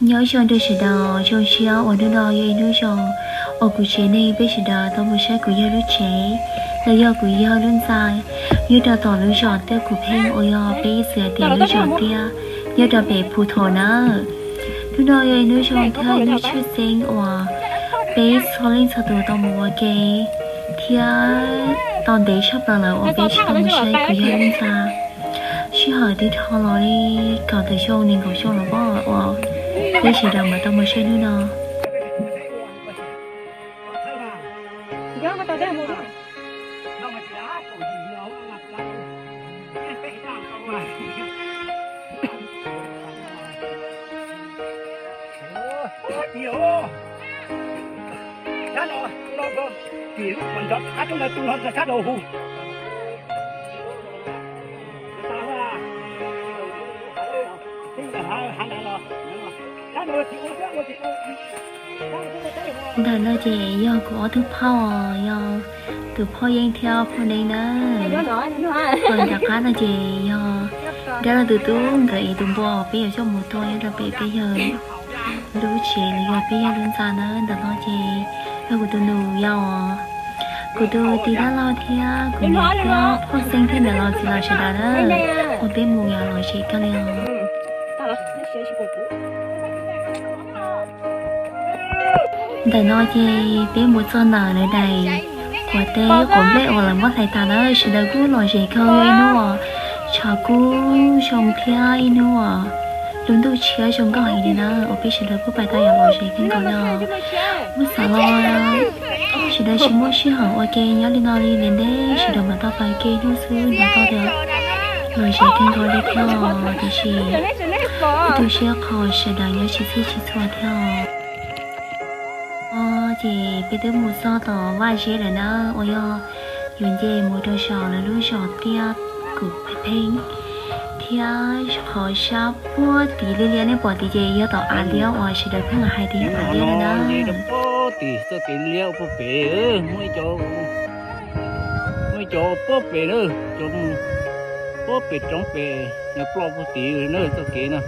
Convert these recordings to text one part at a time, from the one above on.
Nyob zoo rau sawv daws, zoo siab uas hnub no yog ib hnub zoo uas kuv tsev neeg peb sawv daws tau mus saib kuv yawg lub tsev, los yog kuv yawg lub ntxa, nyob rau tom lub zos Tiaj Kuv Pheej uas yog peb ib txwm hais tias lub zos Tiaj, nyob rau pem Phu Thom nawb. Hnub no yog ib hnub zoo thiab ib hnub tshwj xeeb uas peb txhua leej txhua tus tau mus ua ke thiab tau ntev tshaj plaws lawm uas peb tsis tau mus saib kuv yawg lub ntxa. Sij hawm twb dhau los li kaum tawm xyoo nees nkaum xyoo los pob uas peb sawv daws mam tau mus saib hnub no. Ntawm no ces yog kuv ob tug phauj, yog tus phauj Yeej thiab phauj Neeb na. Ho nram qab no ces yog dab laug tus tub nkawd ev tus npua peb yuav coj mus tua nyob rau pem peb yawg lub tsev los yog peb yawg lub ntxa na. Ntawm no ces yog kuv tus nus yau os, kuv tus tij dab laug thiab kuv niam thiab phauj Xeeb thiab niam laus txiv laus sawv daws na, uas peb mus yos lom zem kawg li os. Ntawm no ces peb mus txog ntawm lawv daim quav teb quav nplej uas lawv muab hlais tas na, sawv daws kuj lom zem kawg, yog ib hnub uas tshav kub zoo thiab ib hnub uas lub ntuj tshiab zoo nkauj heev li na, uas peb sawv daws kuj pais tau yos lom zem kawg nkaus li os. Muab xav los sawv daws tsis muaj sij hawm ua ke nyob li no li, ntev ntev sawv daws mam tau pais ua ke hnub xwb, nco tau tias lom zem kawg nkaus li thiab os, tiam sis kuj tu siab qhov sawv daws nyob tsis txhij tsis txhua thiab os. Ces peb twb mus txog tom Vaj Zeb lawm na, uas yog yuav nce mus rau saum lawv lub zos Tiaj Kuv Pheej thiab qhov sab puag tid liab liab nej pom tid ces yog tom av liab uas sawv daws pheej hais tias yog av liab no na. Puag tim txoj kev liab puag pem, muaj ib co, muaj ib co puag pem na, cov mus puag pem roob pem, nyob ploj puag tid na txoj kev na.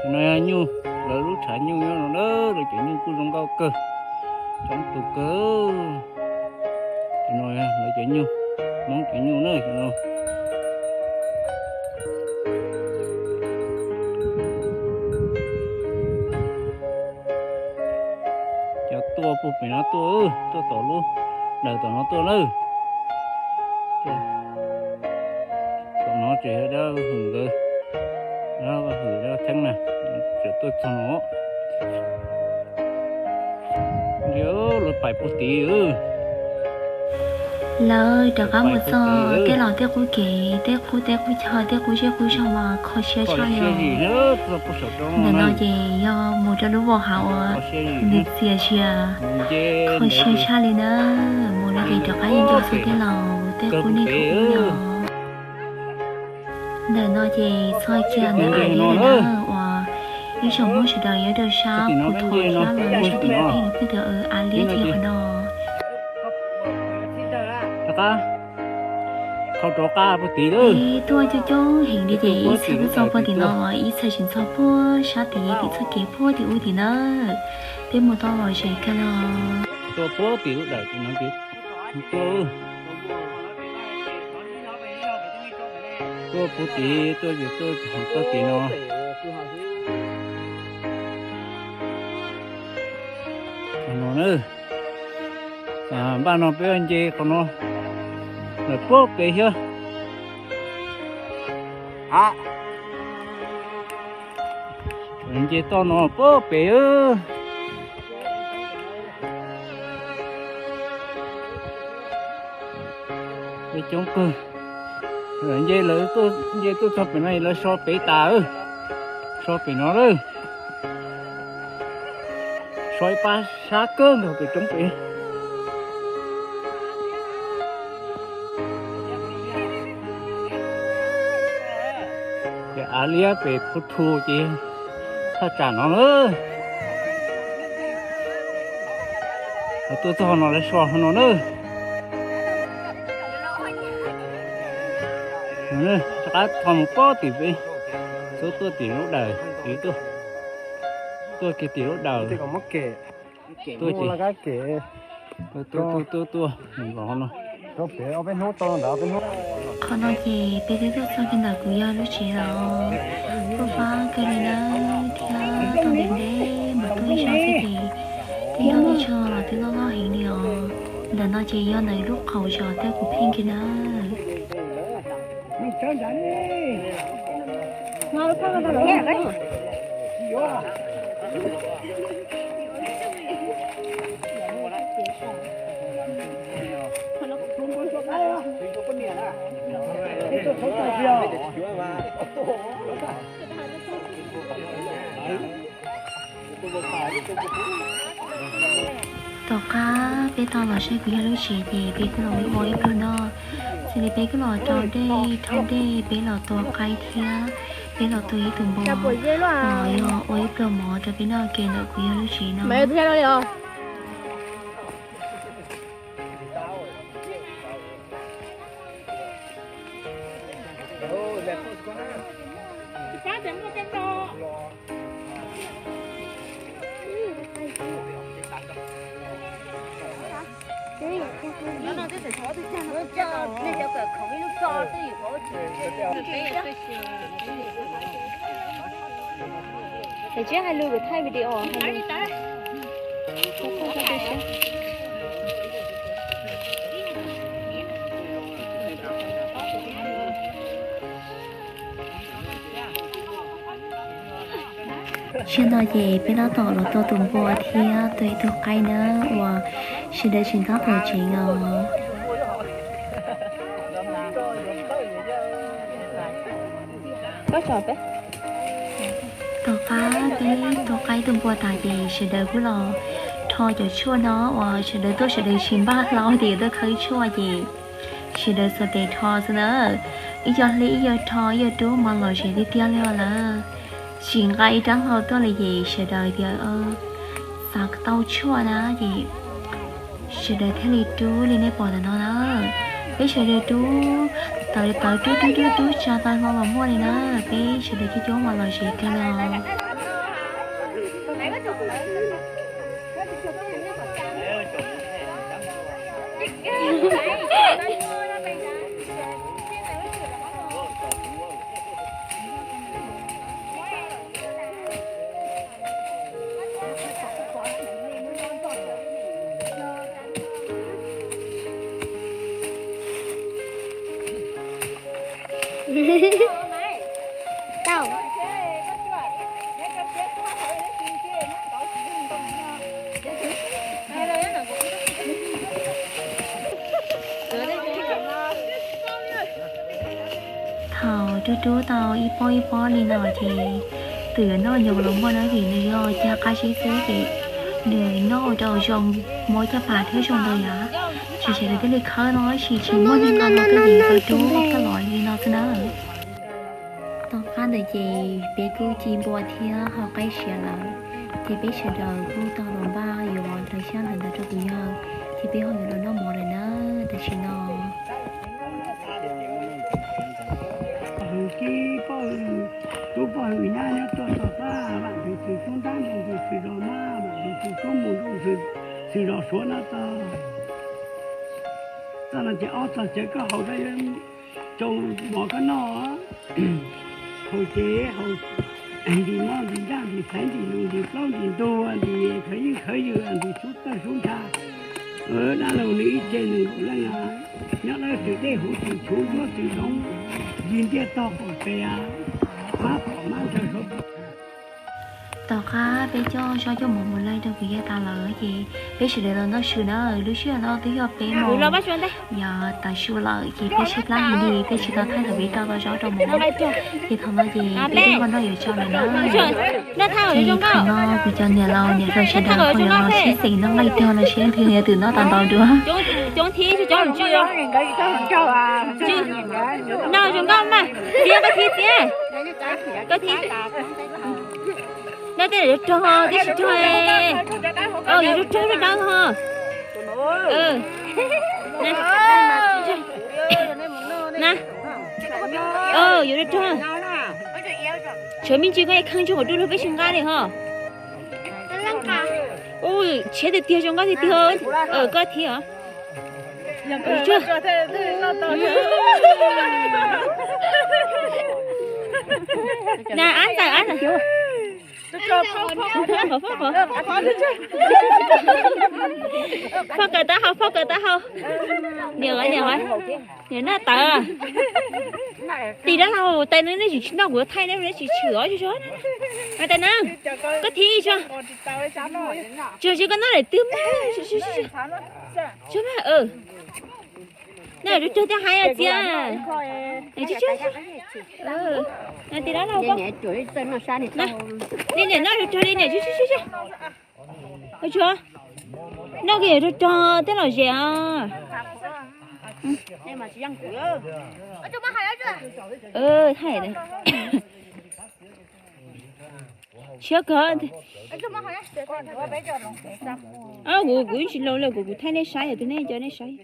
Cov no yog nyuj, lawv lub tshav nyuj nyob no na, lawv cov nyuj kuj zoo nkauj kawg, coob tus kawg. Cov no lawv cov nyuj, Hmoob cov nyuj na cov no. Cov tuaj puag pem no tuaj, tuaj tom lub dawm tom no tuaj lawm. Tom no tseem yog dab hwm nkawd, dab hwm dab theeb na, tseem tuaj txog no. Lawv pais puag tid. Lawv rov qab mus txog tej laus tej qub kev, tej qub teb qub chaw, tej qub zej qub zog mas kho siab tshaj li os. Ntawm no ces yog mus rau lub voj hav uas nws txias zias, kho siab tshaj li na. Mus no ces rov qab yeej nco txog tej laus tej qub nej qub yog. Ntawm no ces txog kiag ntawm av liab na, uas ib tsoom Hmoob sawv daws nyob rau sab Phu Thom thiab los rau sab Tiaj Kuv Pheej pheej tias av liab ces qhov no. Peb tuaj coob coob heev li ces ib txhia tuaj txog puag tim no los ib txhia tseem txog puag sab tid tim txoj kev puag tim ub tim na. Peb mus tau lom zem kawg li. Tuaj puag tim lub dawm tim no ces tuaj, tuaj puag tid tuaj ces tuaj txog tim no. Qhov no na, npaj no peb nce qhov no lawm puag pem thiab. Nce toj no puag pem. Peb coob kawg. Lawv nce, lawv nce tuaj txog pem no lawv so pem tas, so pem no lawm. So ib pab sab kawg nkaus pem roob pem. Ces av liab pem Phu Thu ces thaj tsam no na. Lawv tuaj txog no lawv so no na. Rov qab tho mus puag tim pem. Xub tuaj tim lub dawm, tuaj, tuaj kiag tim lub dawm. Tuaj ces, tuaj, tuaj, tuaj, tuaj, no. Qhov no ces peb twb tuaj txog kiag ntawm kuv yawg lub tsev los, kuj fab kawg li nawb, thiab tuaj ntev ntev mus tuaj ib zaug xwb ces tej nroj tej tsho los twb loj loj heev li os. Ntawm no ces yog ntawm lub qaum zos tej kuv pheej kiag nawb. Tom qab peb tau los saib kuv yawg lub tsev ces peb kuj los ua ib pluag noj, xws li peb kuj los rau dej, rhaub dej, peb los tua qaib thiab peb los tua ib tug npua, yog ua ib pluag mov rau peb noj ke ntawm kuv yawg lub tsev no. Tsiab hais lus, thaij video hais lus. Tsam no ces peb tab tom los tua tus npua thiab tua ib tug qaib na, uas sawv daws tseem tab tom tsev os. Tom qab peb tua qaib tua npua tas ces sawv daws kuj los rho cov tshuaj no uas sawv daws tuaj sawv daws tsis npaj hlo tias yuav tuaj khawb tshuaj ces sawv daws xuas tes rho xwb na. Ib co hle ib co rho ib co rub mov lom zem tiag tiag li os lawm. Tsis nqa ib rab hlau tuaj li ces sawv daws tias xav tau tshuaj na ces sawv daws thiaj li rub li nej pom ntawm no na. Peb sawv daws rub, tawv tawv rub rub rub rub tsa tau hlau los muaj li na. Peb sawv daws coob coob mov lom zem kawg li os. Thaum rub rub tau ib pob ib pob li no ces tus yuav noj nyoos los muaj na, vim nws yog cag qab zib xwb ces nws noj ua rau zoo, muab caj pas thiab zoo ntau yam. Ces sawv daws thiaj li khawb no, tab sis tsis muaj neeg nqa los tuaj ces rub coj los li no xwb na. Tom qab ntawd ces peb kuj ci npua thiab hau qaib siav lawm, ces peb sawv daws kuj tau los npaj yuav hlawv xyab hlawv ntawv rau kuv yawg, ces peb ho yuav los noj mov lawm na tam sim no. Hwm tib poj hwm, tub poj hwm nyab nyob tuaj tom qab, vam tus txwv tub ntab nroo tus txwv zos mab, vam tus txwv tub mus nroo txwv zos suav no tog. Txoj no ces ob txog cawv koj haus rau, rau mov koj noj. Haus ces haus ntim moj ntim nraj ntim xaiv ntim lus ntim plaub ntim ntug ntim khawv yeej khawv ywg ntim sub tawj sub ntsha. Dab laug nws ib tse nws nkaum leej, nyob dawb txwm dej huv txwm txhuv nruab txwm zoov, yig ntiaj tog qaum pes, mab tom mab ntsawg suav. Tom qab peb coj zaub coj mov mus laij rau kuv yawg tas lawm ces peb sawv daws los noj su na. Lub sij hawm no twb yog peb moos yav tav su lawm ces peb tshaib plab heev li, peb tsis tau thaij thaum peb rau tau zaub rau mov. Ces thaum no ces peb twb ho noj yuav tsau lawm na. Ces thaum no kuv cov niam laus niam hlob sawv daws ho yuav los sib xeem noj nqaij rog los seb leej twg yuav twm noj tau ntau dua. Noj zoo nkauj mas, txiv, koj thiab txiv, koj thiab. Noj tej yuav rog, tib si rog. Yuav rog rog rog dawb ho. Na, yuav rog rog. Tshuav me ntsis koj kheej tso kom dua rau peb sib nqa li ho. Ui, tshiab tiag tiag, zoo nkauj tiag tiag. Koj thiab os. Na, ab ntxawm, ab ntxawm. Phauj kaw taub hau, phauj kaw taub hau. Niam, niam, niam noj tawv. Tim dab laug tais no nej tsis noj kuv thaij neb, neb tsis tshwm os, tsis tshwm. Tais no, koj thiab tso. Tsuas tsis koj noj daim twg mas. Tsuas mas, noj rau rog thiab haib txiab. Tim dab laug, nej niam noj rau rog li niam. Tsuas, noj kiag rau rog tej lom zem os. Thaij siab kawg. Kuv, kuv tsis laus li, kuv, kuv thaij nej saib, yog tus nej nco nej saib.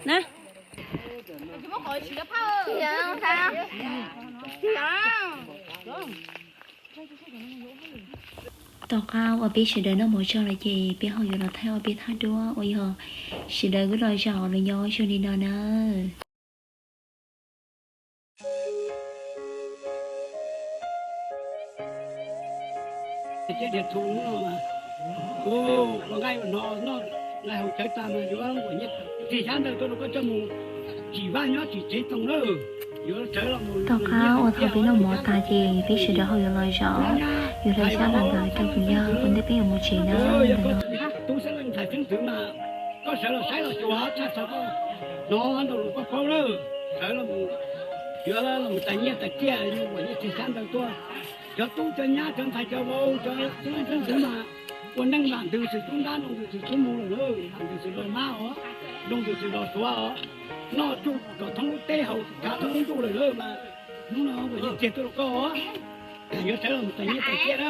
Na. Tom qab uas peb sawv daws noj mov tsau lawm ces peb ho yuav los thaij ob peb thaj duab uas yog sawv daws wb los zaum los nyob zoo li no na. Tom qab uas thaum peb noj mov tas ces peb sawv daws ho yuav los zaum, yuav hlawv xyab ntawv rau kuv nyob ua ntej peb yuav mus tsev na. Koj sawv los saib los tsuas tshaj txog koj hnov ntau lus koj paub lawm, sawv los mus, yuav los mus tais nyiaj tais txiaj, yuav ua nyiaj txiag xyab ntawv tuaj. Cov tub cov nyab cov ntxhais cov vauv cov tub xeeb ntxwv mas ua neej vam ntws xwm tub nrab, nroo ntws xwm tub mus lawm, vam ntws xwm los mab os, nroo ntws xwm los suav os, noj tsuj kom thoob lub teb haus kav thoob lub ntuj lawm mas hnub no ua nyiaj txiag tuaj rau koj os. Yuav sawv los mus tais nyiaj tais txiaj na.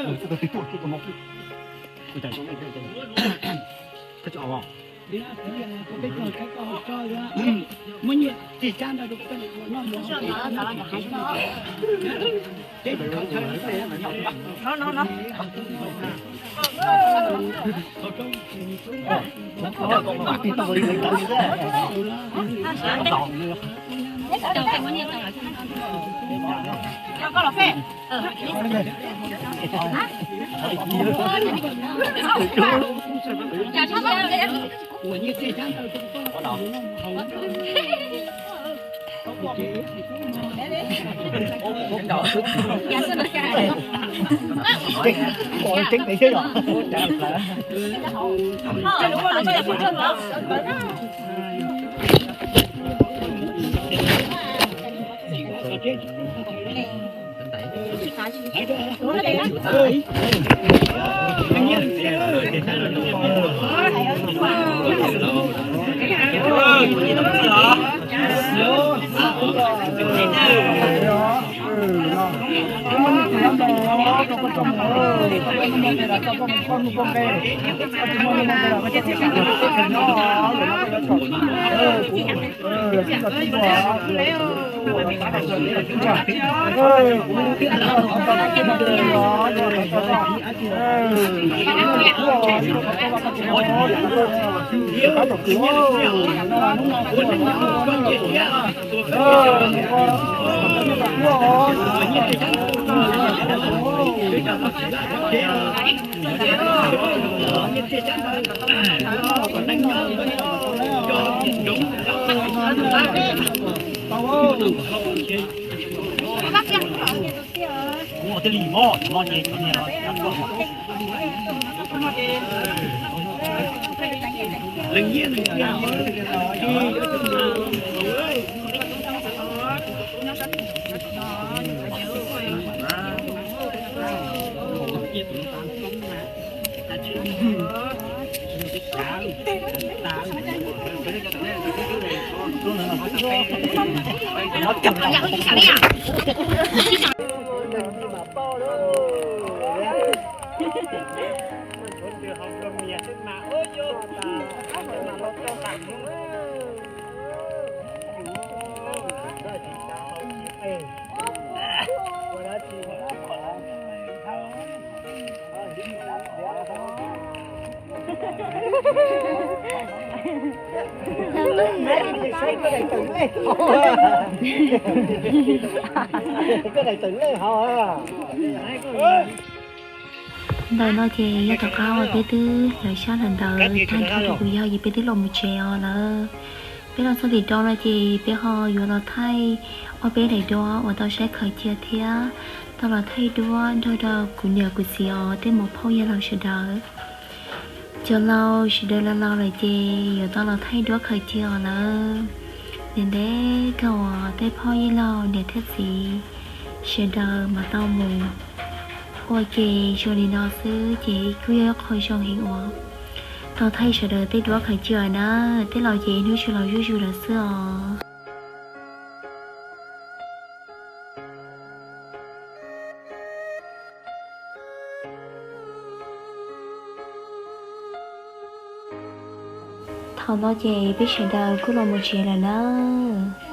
Ntawm no ces yog tom qab uas peb twb hlawv sab hlawv ntawv tag nrho rau kuv yog ces peb twb los mus tsev os lawm. Peb los txog tim rau no ces peb ho yuav los thaij ob peb daim duab uas tau saib khaws cia thiab tau los thaij duab nrog rau kuv niam kuv txiv os tej mus phauj yawg laus sawv daws. Cov laus sawv daws laus laus lawm ces yuav tau los thaij duab khaws cia os lawm. Ntev ntev kawg uas tej phauj yawg laus niam thiab txiv sawv daws mas tau mus ua ces zoo li no xwb ces kuj yog ib qho zoo heev uas tau thaij sawv daws tej duab khaws cia na. Tej laus ces hnub tsis laus zuj zus lawm xwb os. Thaum no ces peb sawv daws kuj los mus tsev lawm nawb.